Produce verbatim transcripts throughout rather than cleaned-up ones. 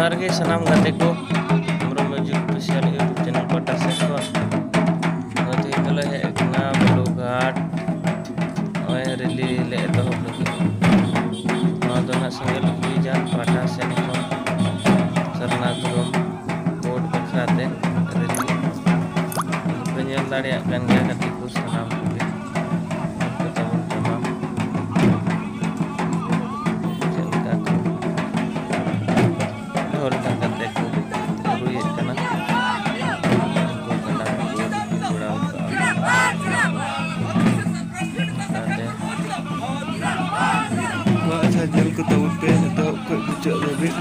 ᱡᱚᱦᱟᱨ ᱜᱮ ᱥᱟᱱᱟᱢ ᱜᱟᱛᱮ ᱠᱚ, Hembrom Music Official YouTube channel ᱯᱟᱦᱴᱟ ᱥᱮᱫ ᱠᱷᱚᱱ᱾ ᱱᱚᱜᱼᱚᱭ ᱛᱮᱦᱮᱧ ᱫᱚᱞᱮ ᱦᱮᱡ ᱟᱠᱟᱱᱟ ᱵᱟᱞᱩᱨᱜᱷᱟᱴ᱾ ᱱᱚᱜᱼᱚᱭ ᱨᱮᱞᱤ ᱞᱮ ᱮᱛᱚᱦᱚᱵ ᱞᱟᱹᱜᱤᱫ᱾ ᱱᱚᱣᱟ ᱫᱚ ᱱᱟᱜ ᱥᱮᱸᱜᱮᱞ ᱯᱩᱠᱷᱨᱤ ᱡᱟᱦᱟᱸ ᱯᱟᱦᱴᱟ ᱥᱮᱫ ᱠᱷᱚᱱ ᱥᱟᱨᱱᱟ ᱫᱷᱚᱨᱚᱢ ᱵᱳᱨᱰ ᱵᱟᱠᱷᱨᱟ ᱛᱮ ᱨᱮᱞᱤ᱾ ᱯᱮ ᱧᱮᱞ ᱫᱟᱲᱮᱭᱟᱜ ᱠᱟᱱ ᱜᱮᱭᱟ ᱜᱟᱛᱮ ᱠᱚ ᱥᱟᱱᱟᱢ ᱠᱚᱜᱮ᱾ ᱩᱱᱠᱩ ᱛᱟᱵᱚᱱ ᱠᱟᱱᱟ᱾ ᱪᱮᱫ ᱞᱮᱠᱟ ᱠᱚ ᱰᱷᱚᱞ ᱰᱷᱟᱠᱟ ᱛᱮ ᱠᱚ ᱨᱩᱭᱮᱫ ᱠᱟᱱᱟ᱾ ᱩᱱᱠᱩ ᱠᱟᱰᱟ ᱠᱚ ᱡᱚᱲᱟᱣ ᱠᱟᱜᱼᱟ᱾ ᱚᱱᱟᱛᱮ ᱢᱟ ᱟᱪᱪᱷᱟ, ᱧᱮᱞ ᱠᱚ ᱛᱟᱵᱚᱱ ᱯᱮ ᱮᱛᱚᱦᱚᱵ ᱠᱷᱚᱱ ᱢᱩᱪᱟᱹᱫ ᱫᱷᱟᱹᱵᱤᱡ᱾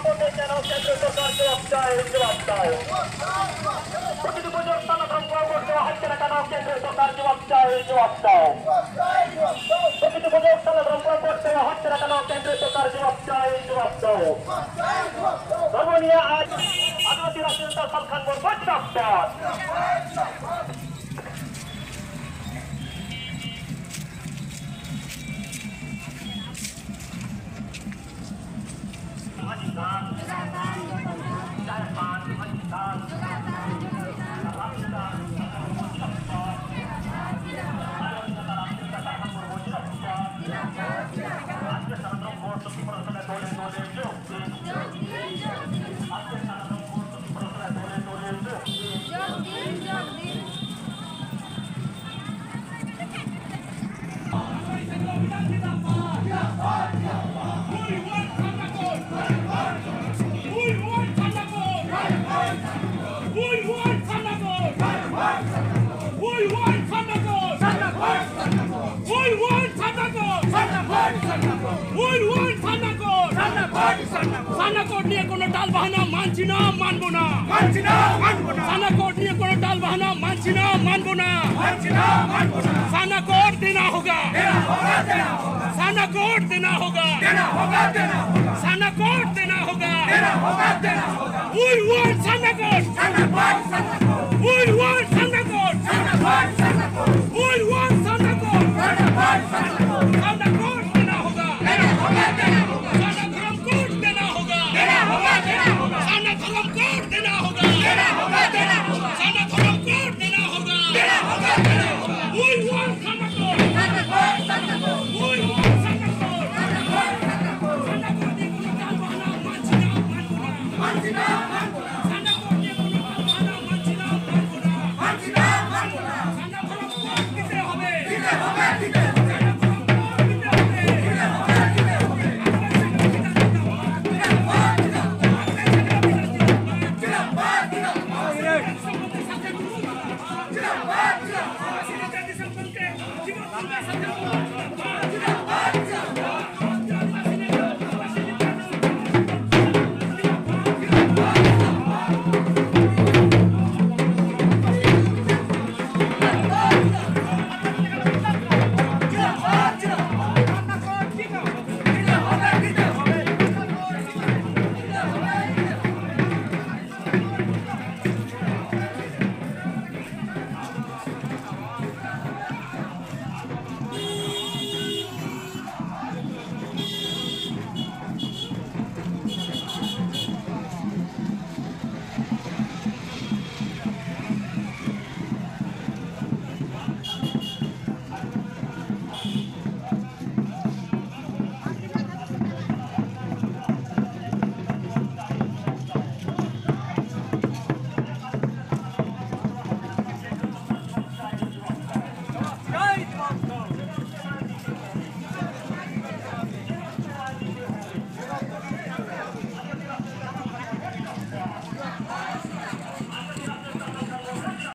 কেন্দ্র সরকার জবাব চাই, জবাব দাও। প্রতিটি পুজোর সানা ধর্ম করতে হচ্ছে না কেন? কেন্দ্র সরকার জবাব চাই, জবাব দাও। প্রতিটি পুজোর সানা ধর্ম করতে হচ্ছে না কেন? কেন্দ্র সরকার জবাব চাই, জবাব দাও। ধর্ম নিয়ে আজ আদিবাসী রাষ্ট্রীয় নেতা সালখান বর্মা জিন্দাবাদ। সানা কোড নিয়ে কোনো টাল বাহানা মানছি না, মানবো না। মানছি না, মানবো না। সানা কোড নিয়ে কোনো টাল বাহানা মানছি না, মানবো না। মানছি না, মানবো না। সানা কোড দেনা হোগা। দেনা হোগা, দেনা হোগা। সানা কোড দেনা হোগা। দেনা হোগা, দেনা হোগা। সানা কোড দেনা হোগা। দেনা হোগা, দেনা হোগা। We want Sarna code. Sarna code, Sarna code. We want Sarna code. Sarna code, Sarna code. We want Sarna code. Sarna code, Sarna code. Sarna code দেনা হোগা। দেনা হোগা, দেনা হোগা। সানা ধর্ম কোড দেনা হোগা। দেনা হোগা, দেনা হোগা। সানা ধর্ম কোড দেনা হোগা। দেনা হোগা, দেনা হোগা। সানা ধর্ম কোড দেনা হোগা। দেনা হোগা, দেনা হোগা। We want Sarna code. Sarna code, Sarna code. We want Sarna code. Sarna code, Sarna code. Sarna code নিয়ে কোনো টাল বাহানা মানছি না, মানবো না। মানছি না, মানবো না। সানা কোড নিয়ে কোনো টাল বাহানা মানছি না, মানবো না। মানছি না, মানবো না। সানা ধর্ম কোড দিতে হবে। দিতে হবে, দিতে হবে। সানা ধর্ম কোড দিতে হবে। দিতে হবে, দিতে হবে।